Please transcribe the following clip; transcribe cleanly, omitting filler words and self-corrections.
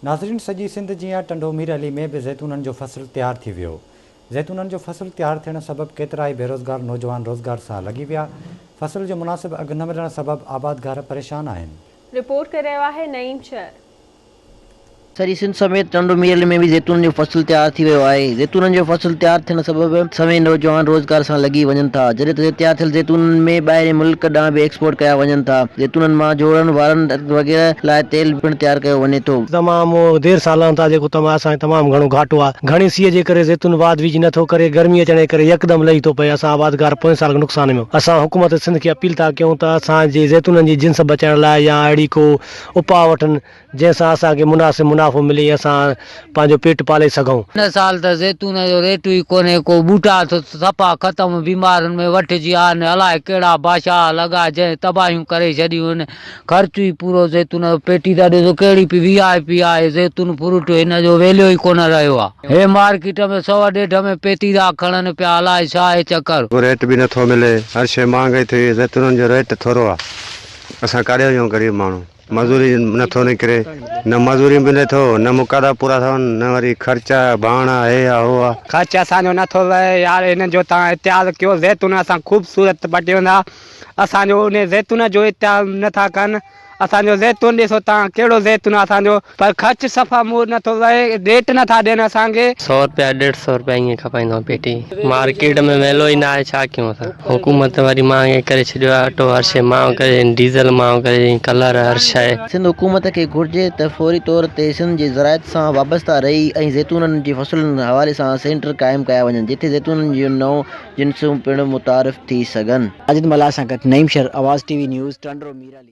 ناظرين سڄي سنڌ جيان ٽنڊو مير علي ۾ به زيتونن جو فصل تيار ٿي ويو. زيتونن جو فصل تيار ٿيڻ سبب ڪيترائي بيروزگار نوجوان روزگار سان لڳي ويا. فصل جو مناسب اگهه نه ملڻ سبب آبادگار پريشان آهن. رپورٽ ڪري رهيو آهي نعيم شر. سڄي سنڌ سميت ٽنڊو مير علي ۾ به زيتونن جو فصل تيار ٿي ويو آهي. زيتونن جو فصل تيار ٿيڻ سبب سوين نوجوان روزگار سان لڳي وڃن ٿا. جڏهن ته تيار ٿيل زيتونن ۾ ٻاهرين ملڪ ڏانهن به ايڪسپورٽ ڪيا وڃن ٿا. زيتونن مان جوڙن وارن وغيره لاء تيل پڻ تيار ڪيو وڃي ٿو. تمام دير سان لهن ٿا جيڪو تمام اسان کي تمام گهڻو گهاٽو آهي. گهڻي سيء جي ڪري زيتون واڌ ويجهه نه ٿو ڪري، گرمي اچڻ جي ڪري يڪدم لهي ٿو پئي، اسان آبادگار پوئين سال کان نقصان ۾ اسان حڪومت سنڌ کي اپيل ٿا ڪيون ته اسان جي زيتونن جي جنس بچائڻ لاء يا اهڙي ڪو اپاء وٺن جنهن سان اسان کي مناسب منافعو ملي ۽ اسان پنهنجو پيٽ پالي سگهون. هن سال ته زيتون جو ريٽ ئي ڪونهي ڪو، ٻوٽا ته صفا ختم، بيمارين ۾ وٺجي آ آهن، الاء ڪهڙا بادشاهه لڳا جنهن تباهيون ڪري ڇڏيون آهن، خرچ ئي پورو زيتون جو، پيٽي ته ڏسو ڪهڙي پئي وي آء پي آهي، زيتون فروٽ هن جو ويليو ئي ڪونه رهيو آ. هي مارڪيٽ ۾ سئو ڏيڍ ۾ پيتي ٿا کڻن پيا، الاء ڇا آهي چڪر. ريٽ به نٿو ملي، هر شيء مهانگائي ٿي وئي، زيتونن جو ريٽ ٿورو آ، اسان ڪاڏي وڃون غريب ماڻهو. مزوري نه ٿو نڪري نه مزوري ملي ٿو نه مقادا پورا ٿا ٿين نه وري خرچ ڀاڻ آ هي آ هو آ. خرچ اسان جو نه ٿو لهي يار هن جو توهان احتياط ڪيو زيتون اسان خوبصورت پٽيون ٿا اسان جو انهي زيتون جو احتياط نه ٿا ڪن اسان جو زيتون ڏسو توهان ڪهڙو زيتون آ اسان جو پر خرچ صفا مور نه ٿو لهي ريٽ نه ٿا ڏين اسان کي. سئو رپيا ڏيڍ سئو رپيا ائين کپائيندو آهيان پيٽي مارڪيٽ ۾ ميلو ئي نه آهي ڇا ڪيون اسان حڪومت وري مهانگي ڪري ڇڏيو آهي اٽو هر شي مهانگو ڪري ڇڏي ڊيزل مهانگو ڪري ڇڏي ڪلر هر شي. سنڌ حڪومت کي گهرجي ته فوري طور تي سنڌ جي زراعت سان وابسته رهي ۽ زيتونن جي فصلن حوالي سان سينٽر قائم ڪيا وڃن جتي زيتونن جون نئون جنسون پڻ متعارف ٿي سگهن. ساجد ملاح سان گڏ Naeem Shar, Awaz T V news, Tando Mir Ali.